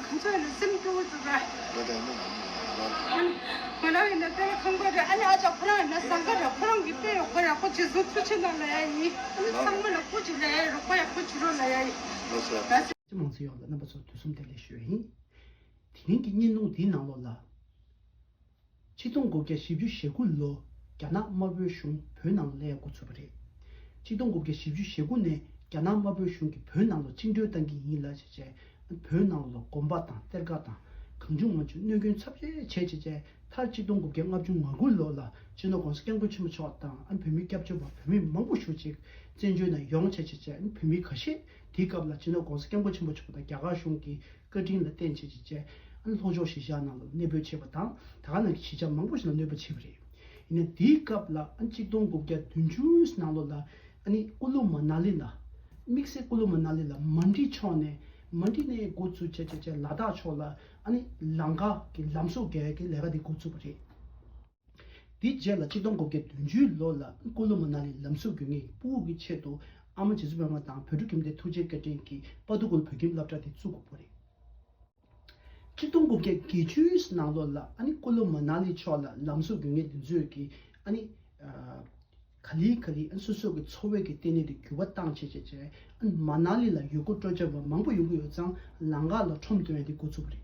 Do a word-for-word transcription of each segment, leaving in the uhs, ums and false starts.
ང་ཚོ་ཡིན་ན་སེམས་སྐྱོ་བོ་འདུག་ར། ང་རང་ཡིན་ན་དེ་ལ་ཁང་པ་རེད། ཨ་ནི་ཨ་ཅག་ཁོ་རང་ཡིན་ན་ཟངས་དཀར་རེད། ཁོ་རང་གི་དཔེ་ཡོད་ཁོ་ཡག་པོ་རྗེས་སུ་ཐུགས་ཆེ་གནང་ལ་ཡ་ཡིན། ཨ་ནི་ཚང་མ་ལ་སྐུ་མཁྱེན་ལ་ཡ་ཡིན། རོགས་པ་ཡག་པོ་བྱེད་རོགས་ལ་ཡ་ཡིན། སྤྱི་མང་ཚོགས་ཡོངས་ལ་རྣམ་པ་ཚོ་དུས་གསུམ་བདེ་ལེགས་ཞུ་ཡ་ཡིན། དེ་རིང་གི་བརྙན་ཐུང་འདིའི་ནང་ལོགས་ལ། ཆིག་སྟོང་དགུ་བརྒྱ་བཞི་བཅུ་ཞེ་དགུ་ལོ་རྒྱ་ནག་དམར་པོའི་གཞུང་བོད་ནང་ལ་སླེབས་འགོ་ཚུགས་པ་རེད། ཆིག་སྟོང་དགུ་བརྒྱ་བཞི་བཅུ་ཞེ་དགུ་ནས་རྒྱ་ནག་དམར་པོའི་གཞུང་གིས་བོད་ནང་ལ་བཅིངས་འགྲོལ་བཏང་གི་ཡིན་ལབ་བྱས་བྱས། བོད་ནང་ལ་དགོན་པ་དང་གཏེར་ཁ་དང་གང་བྱུང་མང་བྱུང་གནོད་སྐྱོན་ཚབས་ཆེ་བྱས་བྱས་བྱས། མཐར་ཆིག་སྟོང་དགུ་བརྒྱ་ལྔ་བཅུ་ང་དགུ་ལོ་ལ་སྤྱི་ནོར་༸གོང་ས་༸སྐྱབས་མགོན་ཆེན་པོ་མཆོག་དང་ཨ་བོད་མི་སྐྱབས་བཅོལ་བ་བོད་མི་མང་པོ་ཞེ་ཅིག་བཙན་བྱོལ་ནང་ཡོང་བྱས་བྱས་བྱས། བོད་མི་ཁ་ཤས་དེའི་སྐབས་ལ་སྤྱི་ནོར་༸གོང་ས་༸སྐྱབས་མགོན་ཆེན་པོ་མཆོག་དང་རྒྱ་གར་གཞུང་གི་བཀའ་དྲིན་ལ་བརྟེན་བྱས་བྱས་བྱས། ཨ་ནི་ལྷོ་ཕྱོགས་གཞིས་ཆགས་ནང་ལ་གནས་སྤོས་བྱས་པ་དང་། ད་ག་ནང་གི་གཞིས་ཆགས་མང་པོ་ཞིག་ལ་གནས་སྤོས་བྱས་པ་རེད། ཡིན་ན་དེའི་སྐབས་ལ་ཨ་ཆིག་སྟོང་དགུ་བརྒྱ་བདུན་ཅུ་ནང་ལོགས་ལ་ཨ་ནི་ཀུ་ལུ་མ་ན་ལི་ལ། དམིགས་བསལ་ཀུ་ལུ་མ་ན་ལི་ལ་མན་ཌི་ཕྱོགས་ནས། མན་ཌི་ནས་འགོ་བཙུགས་བྱས་བྱས་བྱས་ལ་དྭགས་ཕྱོགས་ལ་ཨ་ནི་ལམ་ཁ་གི་ལམ་བཟོ་རྒྱག་ཡ་གི་ལས་ཀ་དེ་འགོ་བཙུགས་པ་རེད། དེའི་རྗེས་ལ་ཆིག་སྟོང་དགུ་བརྒྱ་བདུན་ཅུ་ལོ་ལ་ཀུ་ལུ་མ་ན་ལི་ལམ་བཟོ་དགོས་ངེས་ཀྱི་ཕྲུ་གུ་གི་ཆེད་དུ་ཨ་མ་རྗེ་བཙུན་པད་མ་དང་བོད་ཕྲུག་ཁྱིམ་སྡེ་ཐུགས་རྗེ་བཀའ་དྲིན་གྱིས་དཔའ་རྟུལ་ཀུ་ལུ་བོད་ཁྱིམ་སློབ་གྲྭ་དེ་བཙུགས་དགོས་པ་རེད། ཆིག་སྟོང་དགུ་བརྒྱ་བརྒྱད་ཅུ་ནང་ལོ་ལ་ཨ་ནི་ཀུ་ལུ་མ་ན་ལི་ཕྱོགས་ལ་ལམ་བཟོ་དགོས་ངེས་དེ་ཚོས་ཀྱི་ཨ་ནི་ཨ་ག་ལེ་ག་ལེ་ཨ་སོ་སོ་གི་འཚོ་བའི་གི་ལྟེ་གནས་དེ་འགྱུར་བ་བཏང་བྱས་བྱས་བྱས། ཨ་ནི་མ་ན་ལི་ལ་ཡུལ་སྐོར་སྤྲོ་འཆམ་པ་མང་པོ་ཡོང་གི་ཡོད་ཙང་ལམ་ཁ་ལ་ཁྲོམ་འདོན་ཡ་དེ་འགོ་ཚུགས་པ་རེད།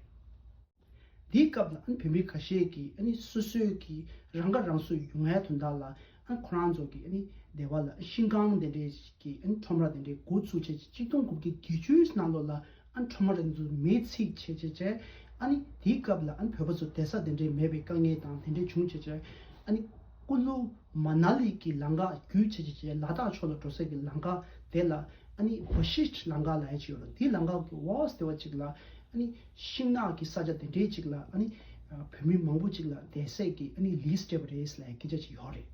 དེའི་སྐབས་ལ་ཨ་ནི་བོད་མི་ཁ་ཤས་ཀྱིས་ཨ་ནི་སོ་སོའི་གི་རང་ཁ་རང་གསོ་ཡོང་ཡ་དོན་དག་ལ་ཨ་ནི་ཁོ་རང་ཚོ་གི་ཨ་ནི་སྡེ་བ་ལ་ཤིང་ཁང་དེ་འདྲས་ཀྱི་ཨ་ནི་ཁྲོམ་ར་དེ་འདྲས་འགོ་ཚུགས་བྱས་ཆིག་སྟོང་དགུ་བརྒྱ་བརྒྱད་ཅུ་ནང་ལོ་ལ་ཨ་ནི་ཁྲོམ་ར་དེ་ཚོ་མེ་འཚིག་བྱས་བྱས་བྱས། ཨ་ནི་དེའི་སྐབས་ལ་ཨ་ནི་བོད་པ་ཚོ་བསྡད་ས་དེ་འདྲས་མེད་པའི་དཀའ་ངལ་དང་དེ་འདྲས་བྱུང་བྱས་བྱས། ཨ་ནི་ཀུ་ལུ་མ་ན་ལི་གི་ལམ་ཁ་བརྒྱུད་བྱས་བྱས་བྱས་ལ་དྭགས་ཕྱོགས་ལ་འགྲོ་ས་གི་ལམ་ཁ་དེ་ལ་ཨ་ནི་བ་ཤིཥྛ་ལམ་ཁ་ལབ་ཡ་ཅིག་ཡོད་རེད། དེའི་ལམ་ཁ་གི་འོག་སྡེ་བ་ཅིག་ལ་ཨ་ནི་ཤིང་ནགས་ཀྱི་ས་ཆ་དེ་འདྲའི་ཅིག་ལ་ཨ་ནི་བོད་མི་མང་པོ་ཅིག་ལ་བསྡད་སའི་གི་ཨ་ནི་ལིས་སྤྲད་པ་རེད་ལབ་ཡ་སྐད་ཆ་ཅིག་ཡོད་རེད།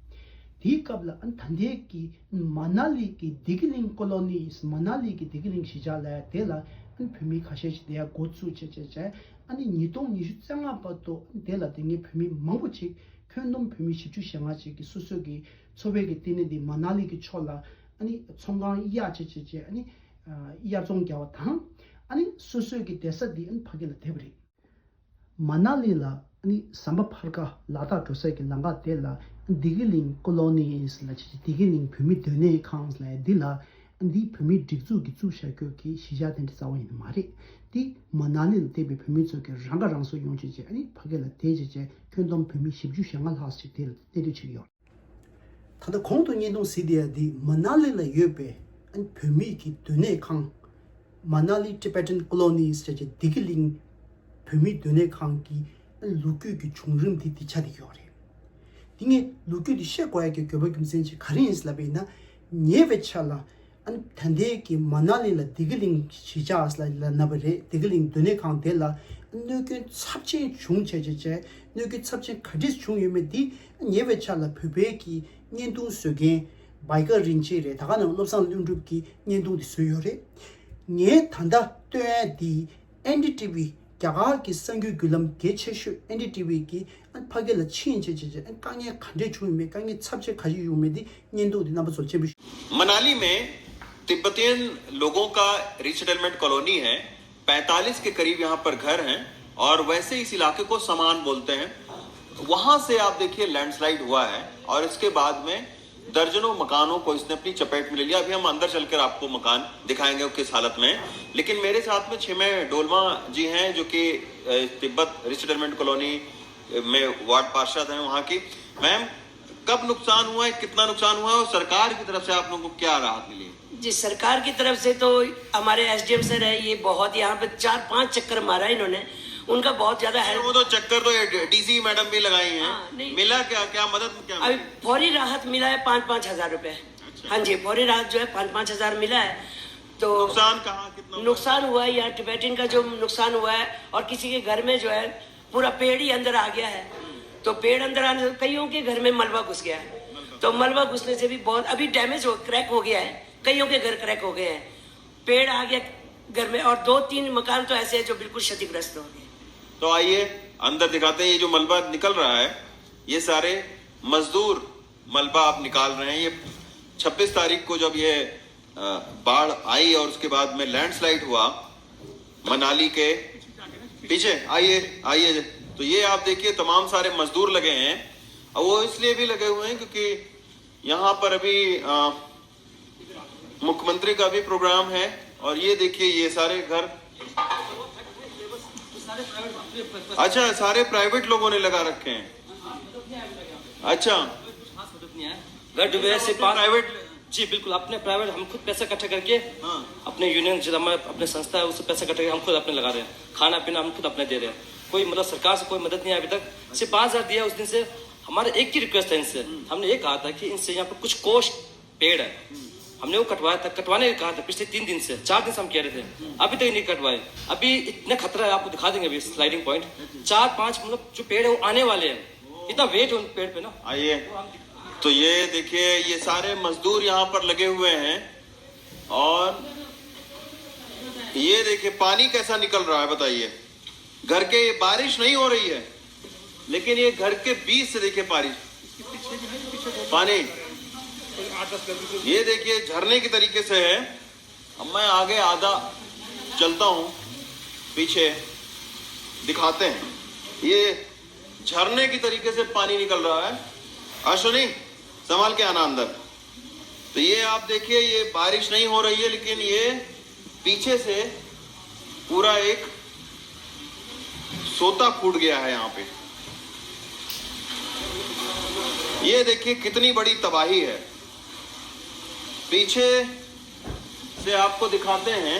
དེའི་སྐབས་ལ་ཨ་ནི་ད་ལྟའི་གི་མ་ན་ལི་གི་བདེ་སྐྱིད་གླིང་ཀོ་ལོ་ནི་ཨིས། མ་ན་ལི་གི་བདེ་སྐྱིད་གླིང་གཞིས་ཆགས་ལབ་ཡ་དེ་ལ་ཨ་ནི་བོད་མི་ཁ་ཤས་ཤིག་བསྡད་ཡ་འགོ་བཙུགས་བྱས་བྱས་བྱས། ཨ་ནི་ཉིས་སྟོང་ཉི་ཤུ་རྩ་ལྔ་བར་དུ་ཨ་ནི་དེ་ལ་བསྡད་མཁན་བོད་མི་མང་པོ་ཅིག་ཁྱོན་བསྡོམས་བོད་མི་བཞི་བཅུ་ཞེ་ལྔ་ཅིག་གིས་སོ་སོ་གི་འཚོ་བའི་གི་ལྟེ་གནས་འདི་མ་ན་ལི་གི་ཕྱོགས་ལ་ཨ་ནི་ཚོང་ཁང་གཡར་བྱས་བྱས་བྱས། ཨ་ནི་ཨ་གཡར་ཚོང་རྒྱག་པ་དང་། ཨ་ནི་སོ་སོའི་གི་བསྡད་ས་འདི་ཨ་ནི་ཕ་གི་ལ་བསྡད་པ་རེད། མ་ན་ལི་ལ་ཨ་ནི་ཟམ་པ་ཕར་ཁ་ལ་དྭགས་འགྲོ་སའི་གི་ལམ་ཁ་དེ་ལ་བདེ་སྐྱིད་གླིང་ཀོ་ལོ་ནི་ཨིས་ལབ་བྱས་བདེ་སྐྱིད་གླིང་བོད་མི་སྡོད་གནས་ཁང་ལབ་ཡ་འདི་ལ། འདི་བོད་མིའི་སྒྲིག་འཛུགས་ཀྱིས་བཙུགས་བཞག་རྒྱུ་གི་གཞིས་ཆགས་དེ་འདྲ་རྩ་བ་ཡིན་ནི་མ་རེད། འདི་མ་ན་ལི་ལ་བསྡད་པའི་བོད་མི་ཚོ་གི་རང་ཁ་རང་གསོ་ཡོང་བྱས་བྱས། ཨ་ནི་ཕ་གི་ལ་བསྡད་བྱས་བྱས་ཁྱོན་བསྡོམས་བོད་མི་བཞི་བཅུ་ཞེ་ལྔ་ལྷག་ཅིག་དེ་ལ་གནས་སྡོད་བྱེད་ཀྱི་ཡོད། ད་ལྟ་གོང་དུ་བརྙན་ཐུང་གཟིགས་བསྡད་ཡ་འདི་མ་ན་ལི་ལ་ཡོད་པའི་ཨ་ནི་བོད་མིའི་གི་སྡོད་གནས་ཁང་། མ་ན་ལི་Tibetan Colonies ཟེར་བྱས་བདེ་སྐྱིད་གླིང་བོད་མིའི་སྡོད་གནས་ཁང་གི་ཨ་ནི་ལོ་རྒྱུས་ཀྱི་བྱུང་རིམ་འདི་འདི་ཆ་འདི་ཡོད་རེད། འདི་ངས་ལོ་རྒྱུས་འདི་བཤད་དགོས་ཡ་གི་དགོས་པ་རྒྱུ་མཚན་ཅིག་ག་རེ་ཡིན་ལབ་པ་ཡིན་ན། ཉེ་བའི་ཆར་ལ་ཨ་ནི་ད་ལྟའི་གི་མ་ན་ལི་ལ་བདེ་སྐྱིད་གླིང་གཞིས་ཆགས་ལ་ལབ་ན་བ་རེད། བདེ་སྐྱིད་གླིང་སྡོད་གནས་ཁང་དེ་ལ་གནོད་སྐྱོན་ཚབས་ཆེན་བྱུང་བྱས་བྱས་བྱས། གནོད་སྐྱོན་ཚབས་ཆེན་ག་འདྲས་བྱུང་ཡོད་མེད་འདི་ཉེ་བའི་ཆར་ལ་བོད་པའི་གི་བརྙན་ཐུང་བཟོ་མཁན་བྷའི་ཀ་རིན་ཆེན་རེད། ད་ག་ནང་བློ་བཟང་ཀླུ་སྒྲུབ་ཀྱིས་བརྙན་ཐུང་དེ་བཟོས་ཡོད་རེད། ངས་ད་ལྟ་སྟོན་ཡ་འདི་ཨེན་ཌི་ཊི་ཝི་རྒྱ་གར་གྱི་གསར་འགྱུར་བརྒྱུད་ལམ་གལ་ཆེ་ཤོས་ཨེན་ཌི་ཊི་ཝི་གི་ཨ་ཕ་གི་ལ་ཕྱིན་བྱས་བྱས་བྱས་ཨ་དཀའ་ངལ་ག་འདྲས་བྱུང་ཡོད་མེད། དཀའ་ངལ་ཚབས་ཆེ་ག་ཞིག་ཡོང་མེད་དེ་བརྙན་ཐུང་དེ་རྣམ་པ་ཚོར་སྤྱན་འབུལ་ཞུ། मनाली में तिब्बतियन लोगों का रीसेटलमेंट कॉलोनी है। पैंतालीस के करीब यहाँ पर घर हैं और वैसे इस इलाके को समान बोलते हैं। वहाँ से आप देखिए लैंडस्लाइड हुआ है और इसके बाद में दर्जनों मकानों को इसने अपनी चपेट में ले लिया। अभी हम अंदर चलकर आपको मकान दिखाएंगे वो किस हालत में है। लेकिन मेरे साथ में छिमे डोलमा जी हैं जो कि अ, तिब्बत रिसेटलमेंट कॉलोनी में वार्ड पार्षद हैं वहाँ की। मैम, कब नुकसान हुआ है, कितना नुकसान हुआ है और सरकार की तरफ से आप लोगों को क्या राहत मिली है? जी, सरकार की तरफ से तो हमारे एसडीएम सर है, ये बहुत यहाँ पे चार पांच चक्कर मारा है इन्होंने। उनका बहुत ज्यादा हेल्प। वो तो चक्कर तो डीसी मैडम भी लगाई हैं। हाँ, नहीं। मिला क्या, क्या मदद क्या अभी मिली? फौरी राहत मिला है पाँच पाँच हजार रुपए। अच्छा। हाँ जी, फौरी राहत जो है पाँच पाँच हजार मिला है। तो नुकसान कहाँ, कितना हुआ? नुकसान हुआ है यहाँ टिबेटन का जो नुकसान हुआ है और किसी के घर में जो है पूरा पेड़ ही अंदर आ गया है। तो पेड़ अंदर आने से कईयों के घर में मलबा घुस गया है। तो मलबा घुसने से भी बहुत अभी डैमेज हो, क्रैक हो गया है, कईयों के घर क्रैक हो गए हैं। पेड़ आ गया घर में और दो तीन मकान तो ऐसे हैं जो बिल्कुल क्षतिग्रस्त हो गए। तो आइए अंदर दिखाते हैं। ये जो मलबा निकल रहा है, ये सारे मजदूर मलबा आप निकाल रहे हैं। ये छब्बीस तारीख को जब ये अ, बाढ़ आई और उसके बाद में लैंडस्लाइड हुआ मनाली के पीछे आइए, आइए। तो ये आप देखिए, तमाम सारे मजदूर लगे हैं। और वो इसलिए भी लगे हुए हैं क्योंकि यहाँ पर अभी अ, मुख्यमंत्री का भी प्रोग्राम है। और ये देखिए, ये सारे घर, अच्छा, सारे प्राइवेट लोगों ने लगा रखे हैं। अच्छा। घर डूबे से पाँच प्राइवेट। जी बिल्कुल, अपने प्राइवेट हम खुद पैसा इकट्ठा करके हाँ। अपने यूनियन जो हमारे अपने संस्था है, उससे पैसा इकट्ठा करके हम खुद अपने लगा रहे हैं। खाना पीना हम खुद अपने दे रहे हैं। कोई मतलब सरकार से कोई मदद नहीं आया अभी तक। सिर्फ पाँच हज़ार दिया उस दिन से। हमारा एक ही रिक्वेस्ट है इनसे, हमने ये कहा था कि इनसे यहाँ पर कुछ कोष पेड़ है, हमने वो कटवाया था, कटवाने का कहा था पिछले तीन दिन से, चार दिन से हम कह रहे थे, अभी तक नहीं कटवाए। अभी इतना खतरा है, आपको दिखा देंगे अभी स्लाइडिंग पॉइंट। चार पांच मतलब जो पेड़ है वो आने वाले हैं, इतना वेट है उन पेड़ पे ना। आइए। तो ये देखिए, ये सारे मजदूर यहाँ पर लगे हुए हैं। और ये देखिए, पानी कैसा निकल रहा है, बताइए। घर के, ये बारिश नहीं हो रही है, लेकिन ये घर के बीच से देखिए, बारिश, पानी, ये देखिए, झरने के तरीके से है। अब मैं आगे आधा चलता हूँ, पीछे दिखाते हैं। ये झरने की तरीके से पानी निकल रहा है। अश्विनी, संभाल के आना अंदर। तो ये आप देखिए, ये बारिश नहीं हो रही है, लेकिन ये पीछे से पूरा एक सोता फूट गया है यहाँ पे। ये देखिए, कितनी बड़ी तबाही है। पीछे से आपको दिखाते हैं,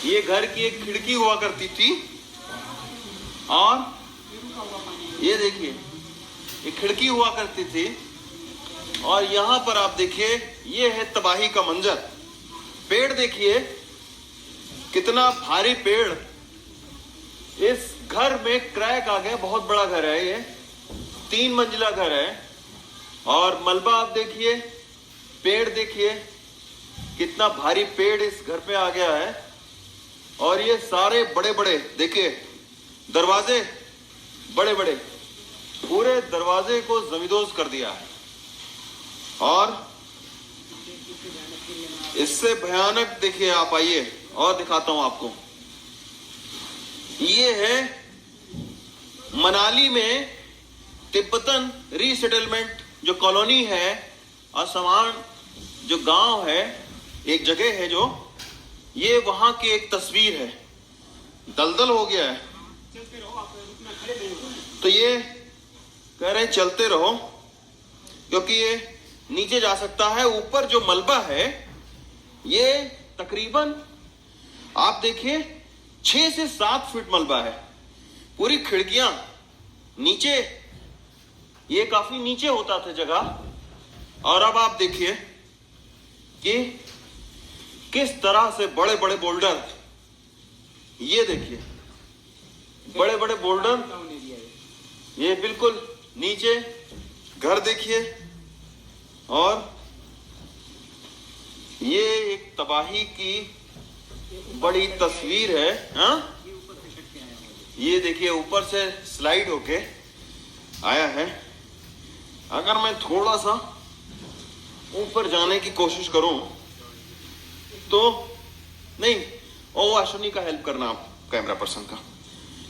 ये घर की एक खिड़की हुआ करती थी। और ये देखिए, ये खिड़की हुआ करती थी। और यहाँ पर आप देखिए, ये है तबाही का मंजर। पेड़ देखिए, कितना भारी पेड़। इस घर में क्रैक आ गया। बहुत बड़ा घर है ये, तीन मंजिला घर है। और मलबा आप देखिए, पेड़ देखिए, कितना भारी पेड़ इस घर पे आ गया है। और ये सारे बड़े बड़े, देखिए, दरवाजे बड़े बड़े, पूरे दरवाजे को जमींदोज कर दिया है। और इससे भयानक, देखिए, आप आइए और दिखाता हूं आपको। ये है मनाली में तिब्बतन रीसेटलमेंट जो कॉलोनी है, असमान जो गांव है, एक जगह है जो, ये वहां की एक तस्वीर है। दलदल हो गया है। तो ये कह रहे हैं, चलते रहो, क्योंकि ये नीचे जा सकता है। ऊपर जो मलबा है, ये तकरीबन, आप देखिए, छह से सात फीट मलबा है। पूरी खिड़कियां नीचे, ये काफी नीचे होता था जगह। और अब आप देखिए कि किस तरह से बड़े बड़े बोल्डर, ये देखिए, बड़े बड़े बोल्डर, ये बिल्कुल नीचे। घर देखिए, और ये एक तबाही की बड़ी तस्वीर है। हाँ, ये देखिए, ऊपर से स्लाइड होके आया है। अगर मैं थोड़ा सा ऊपर जाने की कोशिश करूं तो, नहीं, ओ अश्विनी का हेल्प करना आप, कैमरा पर्सन का।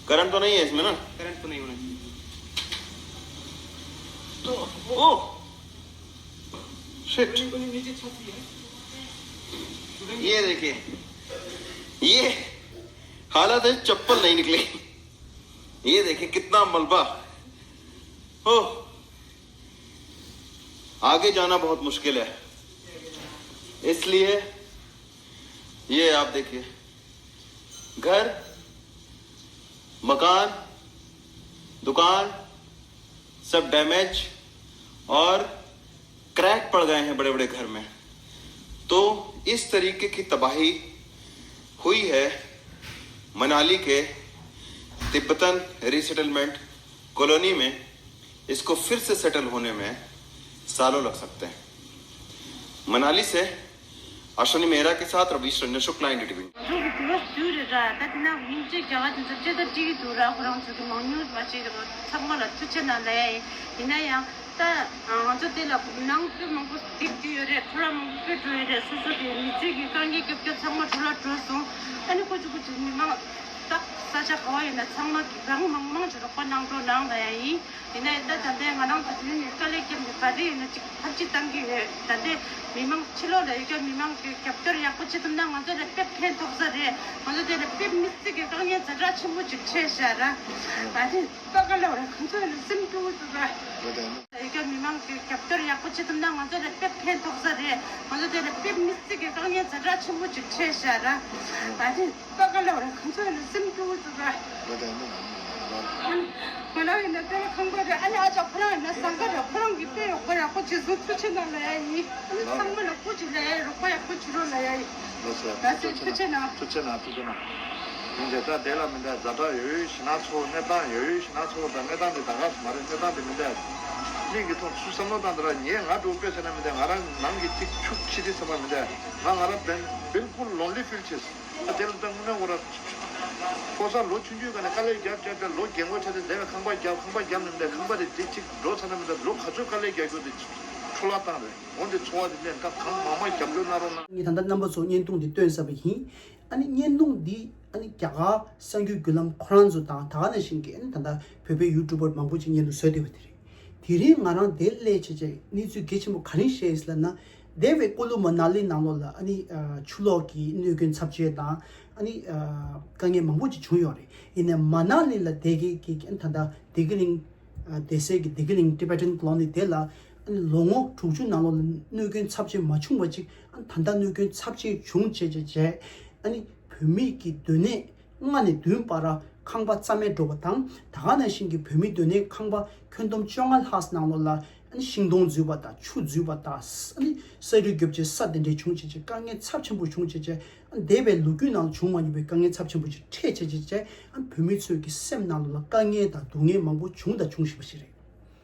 करंट तो नहीं है इसमें ना? करंट तो नहीं होना चाहिए। तो ओ शिट, ये देखिए, ये हालत है, चप्पल नहीं निकली। ये देखिए, कितना मलबा। ओह, आगे जाना बहुत मुश्किल है। इसलिए ये आप देखिए, घर, मकान, दुकान, सब डैमेज और क्रैक पड़ गए हैं बड़े बड़े घर में। तो इस तरीके की तबाही हुई है मनाली के तिब्बतन रीसेटलमेंट कॉलोनी में। इसको फिर से सेटल होने में सालों लग सकते हैं। मनाली से अश्विनी मेहरा के साथ रवीश रंजन शुक्ला, एनडीटीवी। ང་ཚོ་གི་བུ་རོགས་བསྡུས་རེད་ར། ད་དེ་ན་དབྱིན་ཇི་རྒྱ་གར་དེ་ཚོ་སྤྲད་ད་སྤྲད་ཀྱི་འདུག་ར། ཁོ་རང་ཚོ་གི་མང་ཉུང་མ་བྱེད་རེད་པ། ཚང་མ་ལ་ཐུགས་རྗེ་གནང་ལབ་ཡ་ཡིན། ཡིན་ན་ཡང་ད་ང་ཚོ་དེ་ལ་ནང་དཔེ་མང་པོ་སྡིགས་ཀྱི་ཡོད་རེད། ཁོ་རང་མང་པོ་དཔེ་འགྲོ་ཡོད་རེད། སོ་སོ་དེ་མི་ཚེ་གི་དཀའ་ངལ་སྐྱོབ་སྐྱོབ་ཚང་མ་འགྲོ་ལ་འགྲོ་སོང་། ཨ་ནི་ཁོ་ཚོ་ཁོ་ཚོ་མི་མང་ད་ས་ ས་ཆ་ག་བ་ཡིན་ན་ཚང་མ་གི་རང་མང་མང་ཅིག་རོགས་པ་གནང་རོགས་གནང་ལབ་ཡ་ཡིན། ཡིན་ན་ཡང་ད་ད་ལྟའི་ང་རང་གི་དེ་ནས་དཀའ་ལས་བརྒྱབ་ནས་ག་རེ་ཡིན་ན་ཅིག་ཐབས་ཇུས་བཏང་གི་ཡོད། ད་ལྟའི་མི་མང་ཕྱི་ལོགས་ལ་ཡོད་མཁན་མི་མང་གི་རྒྱབ་སྐྱོར་ཡག་པོ་བྱེད་ཐུབ་ན་ང་ཚོ་ལ་དཔེ་ཕན་ཐོགས་ས་རེད། ང་ཚོ་དེ་ལ་དཔེ་མི་སྲིད་ཀྱི་དཀའ་ངལ་ཛ་དྲག་ཆེན་པོ་ཅིག་འཕྲད་ཤག་ར། ད་དེ་ད་ག་ལ་བ་ར་ང་ཚོ་ལ་སེམས་སྐྱོ་བོ་འདུག་ར། ཡོད་མཁན་མི་མང་གི་རྒྱབ་སྐྱོར་ཡག་པོ་བྱེད་ཐུབ་ན་ང་ཚོ་ལ་དཔེ་ཕན་ཐོགས་ས་རེད། ང་ཚོ་དེ་ལ་དཔེ་མི་སྲིད་ཀྱི་དཀའ་ངལ་ཛ་དྲག་ཆེན་པོ་ཅིག་འཕྲད་ཤག་ར། ད་དེ། ད་ག་ལ་བ་ར་ཁོང་ཚོ་ཡིན་ན་སེམས་སྐྱོ་བོ་འདུག་ག་ང་རང་ཡིན་ན་དེ་ལ་ཁང་པ་རེད། ཨ་ནི་ཨ་ཅག་ཁོ་རང་ཡིན་ན་ཟངས་དཀར་རེད། ཁོ་རང་གི་དཔེ་རོགས་པ་ཡག་པོ་བྱེད་སོང་། ཐུགས་ཆེ་གནང་ལབ་ཡ་ཡིན། ཨ་ནི་ཚང་མ་ལ་སྐུ་མཁྱེན་ལབ་ཡ་ཡིན། རོགས་པ་ཡག་པོ་བྱེད་རོགས་ལབ་ཡ་ཡིན། ལགས་སོ། ད་ཐུགས་རྗེ་ཆེ་གནང་། ཐུགས་རྗེ་ཆེ་གནང་། ཐུགས་རྗེ་གནང་། ཡིན་ཏེ་ད་དེ་ལ་མི་འདྲ་ཛ་དྲག་ཡོད་ཡོད་ཞེ་ན་ཚོ་གནས་སྟངས་ཡོད་ཡོད་ཞེ་ན་ཚོ་དང་གནས་སྟངས་དེ་ད་ག་ས་མ་རེད། གནས་སྟངས་དེ་མི་འདྲ་གླིང་གི་ཐོག་ཚུར་བསམ་བློ་བཏང་དེ་ལ་ངས་ང་འགྲོ་དཔེ་བྱས་ན་མི་འདྲ་ང་རང་ནང་གི་ཐིག་ཆུ་ཁྱི་དེ་ཚང་མ་མི་འདྲ་ང་ང་རང་བན་བིལ་ཀུལ་ལོན་ལི་ཕིལ་བྱས། ཨ་དེ་ལ་ད་དངོས་གནས་ཁོ་ར་ཕོ་གསར་ལོ་ཆུང་ཆུང་སྒང་ནས་དཀའ་ལས་རྒྱབ་རྒྱབ་རྒྱབ་ལོ་རྒན་གོག་ཆགས་ཏེ་བསྡད་པའི་ཁང་པ་རྒྱབ་ཁང་པ་རྒྱབ་ནས་མི་འདྲ་ཁང་པ་དེ་དེ་གཅིག་འགྲོ་ཚར་ན་མི་འདྲ་ལོ་ག་ཚོད་དཀའ་ལས་རྒྱག་རྒྱུ་དེ་འཕྲོ་བརླག་བཏང་རེད། འོན་ཏེ་ཚོར་བ་དེ་ནས་ད་གང་མང་མང་རྒྱབ་སྐྱོར་གནང་རོགས་གནང་། ངས་ད་ལྟ་རྣམ་པ་ཚོ་བརྙན་ཐུང་འདི་སྟོན་ཚར་བ་ཡིན། ཨ་ནི་བརྙན་ཐུང་འདི་ཨ་ནི་རྒྱ་གར་གསར་འགྱུར་བརྒྱུད་ལམ་ཁོ་རང་ཚོ་དང་ད་ག་ནང་བཞིན་གྱི་ཨ་ནི་ད་ལྟ་བོད་པའི་ཡུ་ཊུབ་པར་མང་པོ་ཅིག་བརྙན་ཐུང་བཟོས་བསྡད་པ་དེ་རེད། དེ་རིང་ང་རང་དེ་སླེབས་བྱས་བྱས་གནས་ཚུལ་གལ་ཆེན་པོ་ག་རེ་ཤེས་ཡིན་ཟེར་ལབ་ན། འདས་པའི་ཀུ་ལུ་མ་ན་ལི་ནང་ལོགས་ལ་ཨ་ནི་ཨ་ཆུ་ལོག་གི་གནོད་སྐྱོན་ཚབས་ཆེ་དང་ཨ་ནི་ཨ་དཀའ་ངལ་མང་པོ་ཅིག་བྱུང་ཡོད་རེད། ཡིན་ནའི་མ་ན་ལི་ལ་བསྡད་མཁན་གྱི་ཨ་ནི་ད་ལྟ་བདེ་སྐྱིད་གླིང་ཨ་བསྡད་སའི་གི་བདེ་སྐྱིད་གླིང་Tibetan Colony་དེ་ལ་ཨ་ནི་ལོ་ངོ་དྲུག་ཅུ་ནང་ལོགས་ལ་གནོད་སྐྱོན་ཚབས་ཆེ་མ་བྱུང་བ་ཅིག་ཨ་ནི་ད་ལྟ་གནོད་སྐྱོན་ཚབས་ཆེ་བྱུང་བྱས་བྱས་བྱས་ཨ་ནི་བོད་མི་གི་སྡོད་གནས། ལྔ་ནས་བདུན་བར་ཁང་པ་རྩ་མེད་འགྲོ་བ་དང་ད་ག་ནང་བཞིན་གྱི་བོད་མི་སྡོད་གནས་ཁང་པ་ཁྱོན་བསྡོམས་བཅོ་ལྔ་ལྷག་ནང་ལོགས་ལ་ཤིང་སྡོང་འཛུལ་བ་དང་ཆུ་འཛུལ་བ་དང་ས་རུད་རྒྱབ་ཆེ་ས་དེ་འདྲས་བྱུང་བྱས་བྱས་དཀའ་ངལ་ཚབས་ཆེན་པོ་བྱུང་བྱས་བྱས་འདས་པའི་ལོ་རྒྱུས་ནང་བྱུང་མ་མྱོང་བའི་དཀའ་ངལ་ཚབས་ཆེན་པོ་ཞིག་འཕྲད་བྱས་བྱས་བྱས་བོད་མི་ཚོའི་གི་སེམས་ནང་ལོགས་ལ་དཀའ་ངལ་དང་སྡུག་བསྔལ་མང་པོ་བྱུང་དང་འབྱུང་བཞིན་པ་ཞིག་རེད།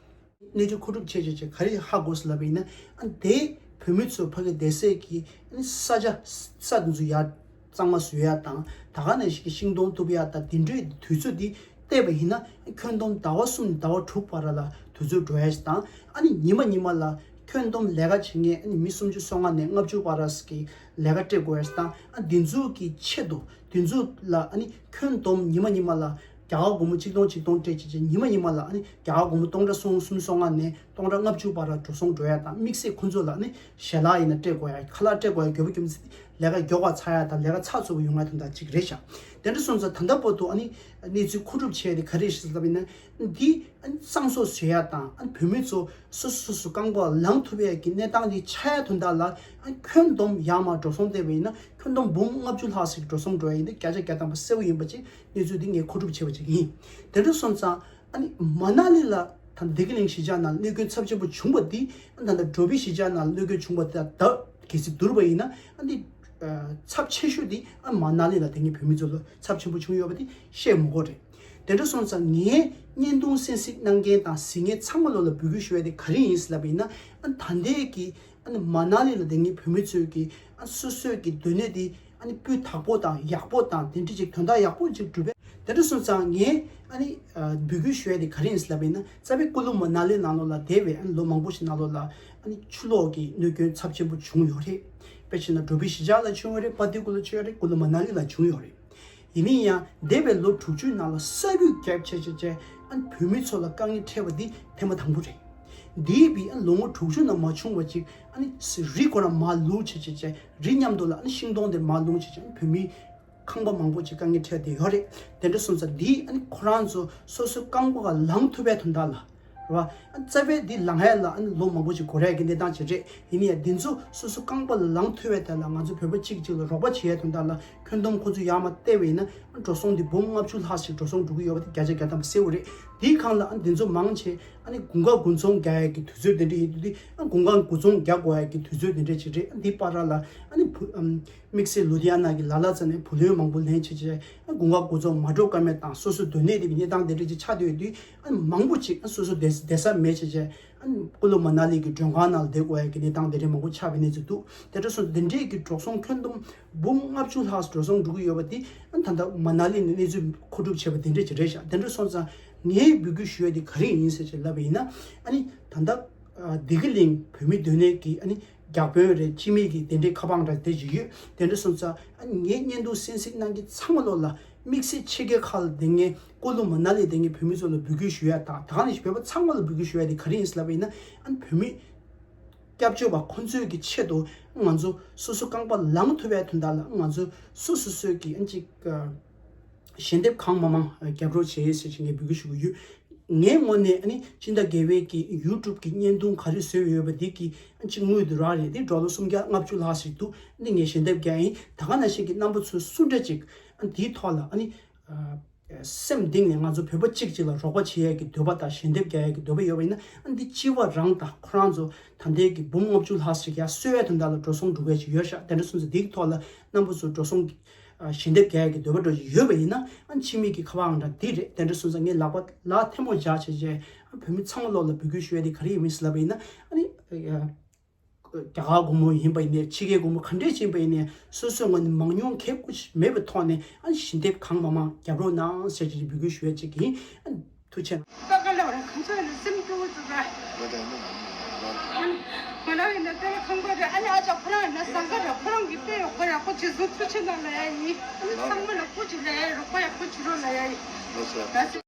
གནས་ཚུལ་མཁོ་སྒྲུབ་བྱས་བྱས་བྱས་ག་རེ་ཧ་གོ་སོང་ལབ་པ་ཡིན་ན། ཨ་དེ་བོད་མི་ཚོ་ཕ་གི་བསྡད་སའི་གི་ཨ་ནི་ས་ཆ་ས་དེ་ཚོ་ཡར་གཙང་མ་བཟོ་ཡ་དང་ད་ག་ནང་བཞིན་གི་ཤིང་སྡོང་གཏུབ་ཡ་དང་དེ་འདྲའི་དུས་ཚོད་དེ་བལྟས་པ་ཡིན་ན་ཁྱོན་བསྡོམས་ཟླ་བ་གསུམ་ནས་ཟླ་བ་དྲུག་བར་ལ་དུས་ཚོད་འགྲོ་ཡ་ཞིག་དང་ཨ་ནི་ཉི་མ་ཉི་མ་ལ་ཁྱོན་བསྡོམས་ལས་ཀ་བྱེད་མཁན་ཨ་ནི་མི་སུམ་ཅུ་སོ་ལྔ་ནས་ལྔ་བཅུ་བར་ལ་གི་ལས་ཀ་སྤྲད་དགོས་ཡ་ཞིག་དང་ཨ་དེ་ཚོ་གི་ཆེད་དུ་དེ་ཚོ་ལ་ཨ་ནི་ཁྱོན་བསྡོམས་ཉི་མ་ཉི་མ་ལ་རྒྱ་གར་སྒོར་མོ་ཆིག་སྟོང་ཆིག་སྟོང་སྤྲད་བྱས་བྱས་ཉི་མ་ཉི་མ་ལ་ཨ་ནི་རྒྱ་གར་སྒོར་མོ་སྟོང་ཕྲག་སུམ་སུམ་སོ་ལྔ་ནས་སྟོང་ཕྲག་ལྔ་བཅུ་བར་ལ་འགྲོ་སོང་འགྲོ་ཡ་དང་དམིགས་བསལ་ཁོ་ཚོ་ལ་ཨ་ནི་ཞལ་ལག་ཡིན་ན་སྤྲད་དགོས་ཡ་ཁ་ལག་སྤྲད་དགོས་ཡ་དགོས་པ་ཁྱིམ་ཚེས་ལས་ཀ་མགྱོགས་པ་ཚར་ཡ་དང་ལས་ཀ་ཚགས་ཚུད་པོ་ཡོང་ཡ་དོན་དག་ཅིག་རེད་ཤག་དེ་འདྲ་སོང་ཙང་ད་ལྟ་བར་དུ་ཨ་ནི་གནས་ཚུལ་མཁོ་སྒྲུབ་བྱས་ཏེ་ག་རེ་ཞིག་ལབ་ཡིན་ན་འདི་ཨ་ནི་གཙང་བཟོ་བཟོ་ཡ་དང་ཨ་ནི་བོད་མི་ཚོ་སོ་སོ་སོ་སོ་རྐང་པ་ལངས་ཐུབ་ཡ་གི་གནས་སྟངས་འདི་ཆགས་ཡ་དོན་དག་ལ་ཨ་ནི་ཁྱོན་བསྡོམས་ཡར་མར་འགྲོ་སོང་བལྟས་པ་ཡིན་ན་ཁྱོན་བསྡོམས་འབུམ་ལྔ་བཅུ་ལྷག་ཞིག་འགྲོ་སོང་འགྲོ་ཡ་ཡིན་འདི་བརྒྱ་ཆ་བརྒྱ་ཐམ་པ་གསལ་པོ་ཡིན་པ་ཅིག་གནས་ཚུལ་འདི་ངས་མཁོ་སྒྲུབ་བྱས་པ་ཅིག་ཡིན། དེ་འདྲ་སོང་ཙང་ཨ་ནི་མ་ན་ལི་ལ་ད་བདེ་སྐྱིད་གླིང་གཞིས་ཆགས་ནང་གནོད་སྐྱོན་ཚབས་ཆེན་པོ་བྱུང་བ་འདི་ཨ་ནི་ད་ལྟ་འགྲོ་བི་གཞིས་ཆགས་ནང་གནོད་སྐྱོན་བྱུང་བ་དེ་ད་གལ་སྲིད་བསྡུར་བ་ཡིན་ན་ཨ་ནི་ཨ་ཚབས་ཆེ་ཤོས་འདི་ཨ་མ་ན་ལི་ལ་དེ་ངའི་བོད་མི་ཚོ་ལ་ཚབས་ཆེན་པོ་བྱུང་ཡོད་པ་འདི་བཤད་མི་དགོས་རེད། དེ་འདྲ་སོང་ཙང་ངས་བརྙན་ཐུང་གསན་གཟིགས་གནང་མཁན་དང་གཟིགས་མཁན་ཚང་མ་ལོ་ལ་འབོད་སྐུལ་ཞུ་ཡ་དེ་ག་རེ་ཡིན་ལབ་པ་ཡིན་ན་ཨ་ནི་ད་ལྟའི་གི་ཨ་ནི་མ་ན་ལི་ལ་དེ་ངའི་བོད་མི་ཚོས་ཀྱི་ཨ་སོ་སོའི་གི་སྡོད་གནས་དེ་ཨ་ནི་སྤུས་དག་པོ་དང་ཡག་པོ་དང་དེ་འདྲ་ཅིག་དོན་དག་ཡག་པོ་ཅིག་བསྒྲུབས་པས། དེ་འདྲ་སོང་ཙང་ངས་ཨ་ནི་ཨ་འབོད་སྐུལ་ཞུ་ཡ་དེ་ག་རེ་ཡིན་ལབ་པ་ཡིན་ན་རྩ་བའི་ཀུ་ལུ་མ་ན་ལི་ནང་ལོགས་ལ་འདས་པའི་ཨ་ནི་ལོ་མང་པོ་ཞིག་ནང་ལོགས་ལ་ཨ་ནི་ཆུ་ལོག་གི་གནོད་སྐྱོན་ཚབས་ཆེན་པོ་བྱུང་ཡོད་རེད། དཔེ་བྱས་ན་འགྲོ་བི་གཞིས་ཆགས་ལ་བྱུང་ཡོད་རེད། པ་ཏི་ཀུ་ལ་བྱུང་ཡོད་རེད། ཀུ་ལུ་མ་ན་ལི་ལ་བྱུང་ཡོད་རེད། ཡིན་ན་ཡང་འདས་པའི་ལོ་དྲུག་ཅུའི་ནང་ལ་ས་རུད་བརྒྱབ་བྱས་བྱས་བྱས་ཨ་ནི་བོད་མི་ཚོ་ལ་དཀའ་ངལ་འཕྲད་པ་འདི་ཐེངས་མ་དང་པོ་རེད། འདིའི་བི་ཨ་ནི་ལོ་ངོ་དྲུག་ཅུ་ནང་མ་བྱུང་བ་ཅིག་ཨ་ནི་རི་ཁོ་རང་མར་ལུག་བྱས་བྱས་བྱས་རི་མཉམ་དུ་ལ་ཨ་ནི་ཤིང་སྡོང་དེ་མར་ལུག་བྱས་བྱས་ཨ་ནི་བོད་མི་ཁང་པ་མང་པོ་ཅིག་དཀའ་ངལ་འཕྲད་བསྡད་ཡོད་རེད། དེ་འདྲ་སོང་ཙང་འདིས་ཨ་ནི་ཁོ་རང་ཚོ་སོ་སོའི་རྐང་པ་ལ་ལངས་ཐུབ་པའི་དོན་དག་ལ། རེད་བ། རྩ་བའི་འདི་ལངས་ཡ་ལ་ཨ་ནི་ལོ་མང་པོ་ཞིག་འགོར་ཡ་གི་གནས་སྟངས་ཅིག་རེད། ཡིན་ནའི་འདི་ཚོ་སོ་སོ་རྐང་པ་ལ་ལངས་ཐུབ་པའི་ཐད་ལ་ང་ཚོ་བོད་པ་གཅིག་གཅིག་ལ་རོགས་པ་བྱེད་ཡ་དོན་དག་ལ་ཁྱོན་བསྡོམས་ཁོ་ཚོ་ཡར་མར་བལྟས་པ་ཡིན་ན་ཨ་འགྲོ་སོང་འདི་འབུམ་ལྔ་བཅུ་ལྷག་ཞིག་འགྲོ་སོང་འགྲོ་གི་ཡོད་པ་དེ་བརྒྱ་ཆ་བརྒྱ་ཐམ་པ་གསལ་པོ་རེད། དེའི་སྒང་ལ་ཨ་ནི་འདི་ཚོ་མང་ཆེ་ཨ་ནི་དགུན་ཁ་དགུན་ཚོང་རྒྱག་ཡ་གི་དུས་ཚོད་དེ་འདྲ་ཡིན་དུས་དེ་ཨ་དགུན་ཁ་དགུན་ཚོང་རྒྱག་དགོས་ཡ་གི་དུས་ཚོད་དེ་འདྲ་ཅིག་རེད། ཨ་འདི་བར་ལ་ཨ་ནི་བུ་ཨམ། དམིགས་བསལ་ལུ་དྷི་ཡ་ན་གི་ལ་ལ་ཙ་ནས་བུ་ལོན་མང་པོ་ལེན་བྱས་བྱས་དགུན་ཁ་དགུན་ཚོང་མ་འགྲོ་ཀ་མེད་དང་སོ་སོ་སྡོད་གནས་དེ་གི་གནས་སྟངས་དེ་འདྲ་ཅིག་ཆགས་བསྡད་ཡོད་དུས་ཨ་ནི་མང་པོ་ཅིག་ཨ་སོ་སོ་བསྡད་བསྡད་ས་མེད་བྱས་བྱས་ཨ་ནི་ཀུ་ལུ་མ་ན་ལི་གི་མགྲོན་ཁང་ནང་ལ་བསྡད་དགོས་ཡ་གི་གནས་སྟངས་དེ་འདྲ་མང་པོ་ཆགས་པའི་གནས་ཚུལ་འདུག་དེ་འདྲ་སོང་དེ་འདྲའི་གི་འགྲོ་སོང་ཁྱོན་བསྡོམས་འབུམ་ལྔ་བཅུ་ལྷག་འགྲོ་སོང་འགྲོ་གི་ཡོད་པ་དེ་ཨ་ནི་ད་ལྟ་མ་ན་ལི་ནས་གནས་ཚུལ་མཁོ་སྒྲུབ་བྱས་པ་དེ་འདྲ་ཅིག་རེད་ཤག་དེ་འདྲ་སོང་ཙང་ངའི་འབོད་སྐུལ་ཞུ་ཡ་དེ་ག་རེ་ཡིན་ཟེར་བྱས་ལབ་པ་ཡིན་ན་ཨ་ནི་ད་ལྟ་བདེ་སྐྱིད་གླིང་བོད་མི་སྡོད་གནས་ཀྱི་ཨ་ནི་རྒྱ་དཔོན་རེད། སྤྱི་མི་གི་དེ་འདྲའི་ཁ་པར་འདྲ་དེ་ཅིག་ཡོད། དེ་འདྲ་སོང་ཙང་ཨ་ངའི་བརྙན་ཐུང་གསན་གཟིགས་གནང་མཁན་ཚང་མ་ལོ་ལ་ དམིགས་བསལ་ཕྱི་རྒྱལ་ཁག་ལ་བསྡད་མཁན། ཀོ་ལུ་མ་ན་ལི་བསྡད་མཁན་བོད་མི་ཚོ་ལ་འབོད་སྐུལ་ཞུ་ཡ་དང་། ད་ག་ནང་བཞིན་བོད་པ་ཚང་མ་ལ་འབོད་སྐུལ་ཞུ་ཡ་དེ་ག་རེ་ཡིན་ཟེར་ལབ་པ་ཡིན་ན། ཨ་ནི་བོད་མི་སྐྱབས་བཅོལ་བ་ཁོང་ཚོའི་གི་ཆེད་དུ་ང་ཚོ་སོ་སོ་རྐང་པ་ལངས་ཐུབ་པའི་དོན་དག་ལ། ང་ཚོ་སོ་སོ་སོས་ཀྱི་ཨ་ཅིག་ཞལ་འདེབས་གང་མང་མང་རྒྱབ་རོགས་བྱེད་ཟེར་ཅིག་ངས་འབོད་སྐུལ་ཞུ་གི་ཡོད། ངའི་ངོས་ནས་ཨ་ནི་སྤྱི་ཟླ་བརྒྱད་པའི་གི་ཡུ་ཊུབ་གི་བརྙན་ཐུང་ག་རེ་བཟོས་ཡོད་པ་འདི་གི་ཨ་ཅིག་དངུལ་དུ་རག་རེད། འདི་ཌོ་ལར་སུམ་བརྒྱ་ལྔ་བཅུ་ལྷག་ཞིག་འདུག། འདི་ངས་ཞལ་འདེབས་རྒྱག་ཡིན། ད་ག་ནང་བཞིན་གྱི་རྣམ་པ་ཚོས་སུ་འདྲ་ཅིག་ཨ་འདིའི་ཐོག་ལ་ཨ་ནི་ཨ་སེམས་གཏིང་ནས་ང་ཚོ་བོད་པ་གཅིག་གཅིག་ལ་རོགས་པ་བྱེད་ཡས་ཀྱི་འདོད་པ་དང་ཞལ་འདེབས་རྒྱག་ཡས་ཀྱི་འདོད་པ་ཡོད་པ་ཡིན་ན། ཨ་འདི་སྤྱི་བ་རང་དང་ཁོ་རང་ཚོ་ད་ལྟའི་གི་འབུམ་ལྔ་བཅུ་ལྷག་ཞིག་ཡར་གསོ་བའི་དོན་དག་ལ་འགྲོ་སོང་འགྲོ་གི་ཡོད་ཤག། དེ་འདྲ་སོང་ཙང་འདིའི་ཐོག་ལ་རྣམ་པ་ཚོ་འགྲོ་སོང་ཞལ་འདེབས་རྒྱག་ཡས་ཀྱི་འདོད་པ་འདྲ་ཡོད་པ་ཡིན་ན། ཨ་ཕྱི་མིག་གི་ཁ་པར་ཨང་གྲངས་འདི་རེད། དེ་འདྲ་སོང་ཙང་ངས་ལག་པ་ལག་ཐལ་མོ་སྦྱར་བྱས་བྱས། ཨ་བོད་མི་ཚང་མ་ལོག་ལ་འབོད་སྐུལ་ཞུ་ཡ་དེ་ག་རེ་ཡིན་མིན་ཟེར་ལབ་པ་ཡིན་ན། ཨ་ནི་རྒྱ་གར་སྒོར་མོ་ཡིན་པ་ཡིན་ནའི། ཕྱི་རྒྱལ་སྒོར་མོ་ག་འདྲས་ཡིན་པ་ཡིན་ནའི། སོ་སོའི་ངོས་ནས་མང་ཉུང་ཁྱད་པར་མེད་པའི་ཐོག་ནས་ཨ་ནི་ཞལ་འདེབས་གང་མང་མང་རྒྱབ་རོགས་གནང་ཟེར་གྱི་འབོད་སྐུལ་ཞུ་ཡ་ཅིག་ཡིན། ཨ་ནི་ཐུགས་རྗེ་ཆེ། ད་ག་ལ་བ་ར་ཁམས་ཚོ་ཡིན་ན་སེམས་སྐྱོ་བོ་འདུག་ར། ང་ལ་ཡིན་ན་དེ་ལ་ཁང་པ་རེད། ཨ་ནི་ཨ་ཅག་ཁོ་རང་ཡིན་ན་ཟངས་དཀར་ར། ཁོ་རང་གི་དཔེ་ཡག་པོ་ཡག་པོ་བྱེད་སོང་། ཐུགས་རྗེ་གནང་ལབ་ཡ་ཡིན། ཨ་ནི་ཚང་མ་ལ་སྐུ་མཁྱེན་ལབ་ཡ་ཡིན། རོགས་པ་ཡག་པོ་བྱེད་རོགས་ལབ་ཡ་ཡིན།